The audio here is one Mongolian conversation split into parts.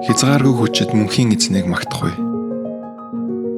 Хязгааргүй хүчит мөнхийн эзнийг магтах вэ.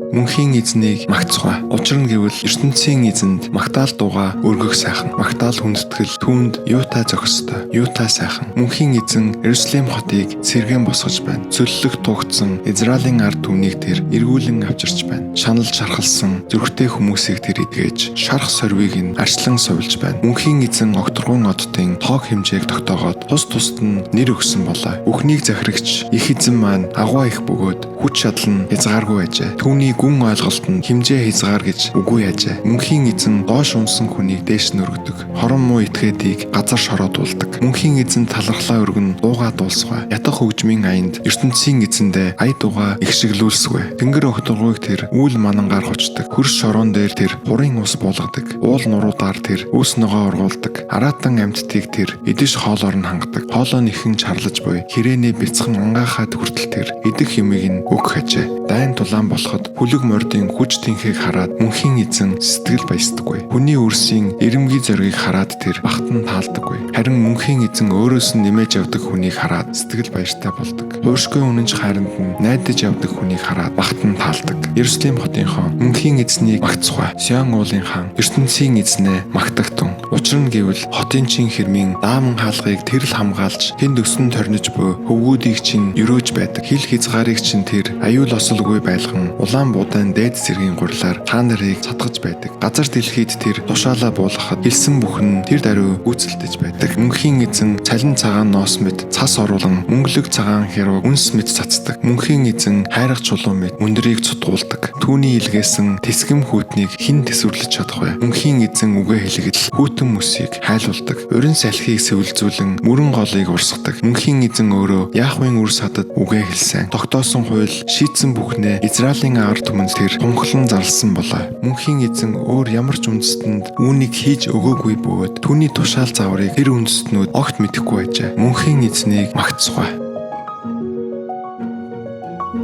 Мөнхийн эзнийг магтцгаа. Учир нь гэвэл ертөнцийн эзэнд магтаал дууга өргөх сайхан. Магтаал хүндэтгэл түүнд юутай зохистой, юутай сайхан. Мөнхийн эзэн Иерусалим хотыг сэргээн босгож байна. Цөллөх тугдсан Израилийн ард түмнийг тэр эргүүлэн авчирч байна. Шаналж шархалсан зүрхтэй хүмүүсийг тэр эдгэж, шарх сорвийг нь арчлан сувилж байна. Мөнхийн эзэн огторгуун оддын тоог хэмжээг тогтоогоод тус тусад нь нэр өгсөн болоо. Бүхнийг захирагч их эзэн маань агуу их бөгөөд хүч чадал нь хязгааргүй ажээ. Түүний гүн ойлголт нь хэмжээ хязгаар гэж үгүй ажээ. Мөнхийн эзэн доош унсан хүнийг дээш нь өргөдөг. Хорон муу этгээдийг газар шорооруулдаг. Мөнхийн эзэн талархлаа өргөн дуугаа дуулсгай. Ятгах хөгжмийн аянд ертөнцийн эзэндээ ая дуугаа ихшиглүүлсгүй. Тэнгэр огторгуйг тэр үүл манангаар хучдаг. Хөрс шороон дээр тэр хурын ус буулгадаг. Уул нуруудаар тэр өөс ногоо ургуулдаг. Араатан амьтдыг тэр идэж хоолоор нь хангадаг. Хоолоо нэхэн чарлаж буй хэрээний бяцхан ангаахад хүртэл тэр идэх юмыг нь өгөх ажээ. Дайн тулаан болоход хүлэг мордын хүч тэнхийг хараад мөнхийн эзэн сэтгэл баясдаггүй. Хүний үрсийн эрэмгий зоригийг хараад тэр бахтан таалдаггүй. Харин мөнхийн эзэн өөрөөс нь нэмэж явдаг хүнийг хараад сэтгэл баяртай болдог. Хуушгүй үнэнч хайранд нь найдаж явдаг хүнийг хараад бахтан таалдаг. Иерусалим хотынхон мөнхийн эзнийг магтцгаая. Сион уулын хаан ертөнцийн эзнээ магтагтун. Учир нь гэвэл хотын чин хэрмийн дааман хаалгыг тэр л хамгаалж тэнд өсөн торниж буй хөвгүүдийг чинь өрөөж байдаг. Хил хязгаарыг чинь тэр аюул осолгүй байлган улаан будаан дээд зэргийн гурилаар та нарыг сатгаж байдаг. Газар дэлхийд тэр тушаалаа буулгахад хэлсэн бүхэн тэр даруй гүйцэлдэж байдаг. Мөнхийн эзэн цалин цагаан ноос мэт цас оруулан мөнгөлөг цагаан хяруу үнс мэт цацдаг. Мөнхийн эзэн хайрга чулуу мэт мөндрийг цутгуулдаг. Түүний илгээсэн тэсгэм хүйтнийг хэн тэсвэрлэж чадах вэ? Мөнхийн эзэн үгээ хэлэхэд хүйтэн мөсийг хайлуулдаг. Урин салхийг сэвэлзүүлэн мөрөн голыг урсгадаг. Мөнхийн эзэн өөрөө Яхвын үр садад үгээ хэлсэн. Тогтоосон хууль шийдсэн бүхнээ Израилийн ард түмэнд тэр тунхлан зарласан болоо. Мөнхийн эзэн өөр ямар ч үндэстэнд үүнийг хийж өгөөгүй бөгөөд түүний тушаал зааврыг тэр үндэстнүүд огт мэдэхгүй байжээ. Мөнхийн эзнийг магтцгаая.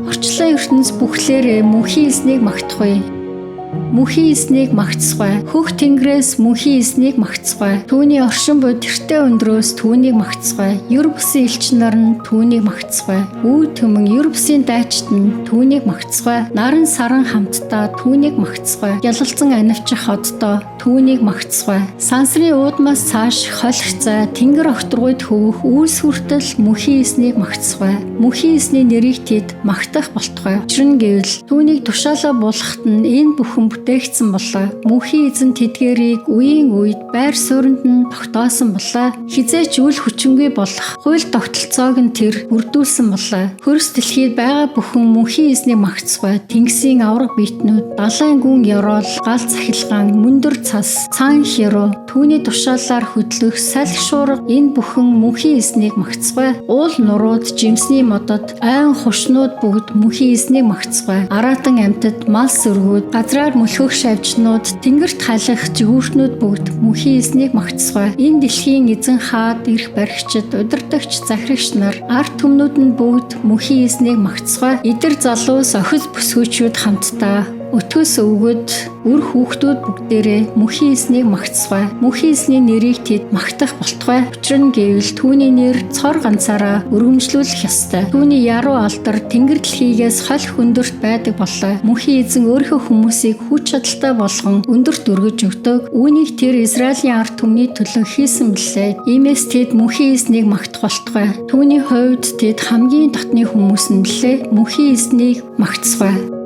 Орчлон ертөнц бүхлээрээ мөнхийн эзнийг магтах вэ. Мөнхийн эзнийг магтцгаая. Хөх тэнгэрээс мөнхийн эзнийг магтцгаая. Түүний оршин буй тэртээ өндрөөс түүнийг магтцгаая. Ер бусын элч нар нь түүнийг магтцгаая. Үе түмэн ер бусын дайчид нь түүнийг магтцгаая. Наран саран хамтдаа түүнийг магтцгаая. Ялалзан анивчих оддоо түүнийг магтцгаая. Сансрын уудмаас цааш холих зай тэнгэр огторгуйд хөвөх үйлс хүртэл мөнхийн эзнийг магтцгаая. Мөнхийн эзний нэрийг тэд магтах болтугай. Учир нь гэвэл түүнийг тушаалаа буулгахад нь энэ бүхэн бүтээгдсэн болоо. Мөнхийн эзэн тэдгээрийг үеийн үед байр суурьнд нь тогтоосон болоо. Хэзээ ч үл хүчингүй болох хууль тогтолцоог нь тэр бүрдүүлсэн болоо. Хөрс дэлхийд байгаа бүхэн мөнхийн эзнийг магтцгаая. Тэнгисийн аварга биетнүүд, далайн гүн ёроол, гал цахилгаан, мөндөр цас, цаан хяруу, түүний тушаалаар хөдлөх салхи шуурга энэ бүхэн мөнхийн эзнийг магтцгаая. Уул нурууд, жимсний модод, ойн хушнууд бүгд мөнхийн эзнийг магтцгаая. Араатан амьтад, мал сүргүүд, газраар мөлхөх шавжнууд, тэнгэрт халих жигүүртнүүд бүгд мөнхийн эзнийг магтцгаая. Энэ дэлхийн эзэн хаад, эрх баригчид, удирдагч, захирагч нар, ард түмнүүд нь бүгд мөнхийн эзнийг магтцгаая. Эдэр залуус, охид бүсгүйчүүд хамтдаа өтгөөс өвгөд үр хүүхдүүд бүгдээрээ мөнхийн эзнийг магтцгаая. Мөнхийн эзний нэрийг тэд магтах болтугай. Учир нь гэвэл түүний нэр цор ганцаараа өргөмжлүүлэх ёстой. Түүний яруу алдар тэнгэр дэлхийгээс холих өндөрт байдаг боллоо. Мөнхийн эзэн өөрийнхөө хүмүүсийг хүч чадалтай болгон өндөрт өргөж өгдөг. Үүнийг тэр Израилийн ард түмний төлөө хийсэн билээ. Иймээс тэд мөнхийн эзнийг магтах болтугай. Түүний хувьд тэд хамгийн дотны хүмүүс нь билээ. Мөнхийн эзнийг магтцгаая.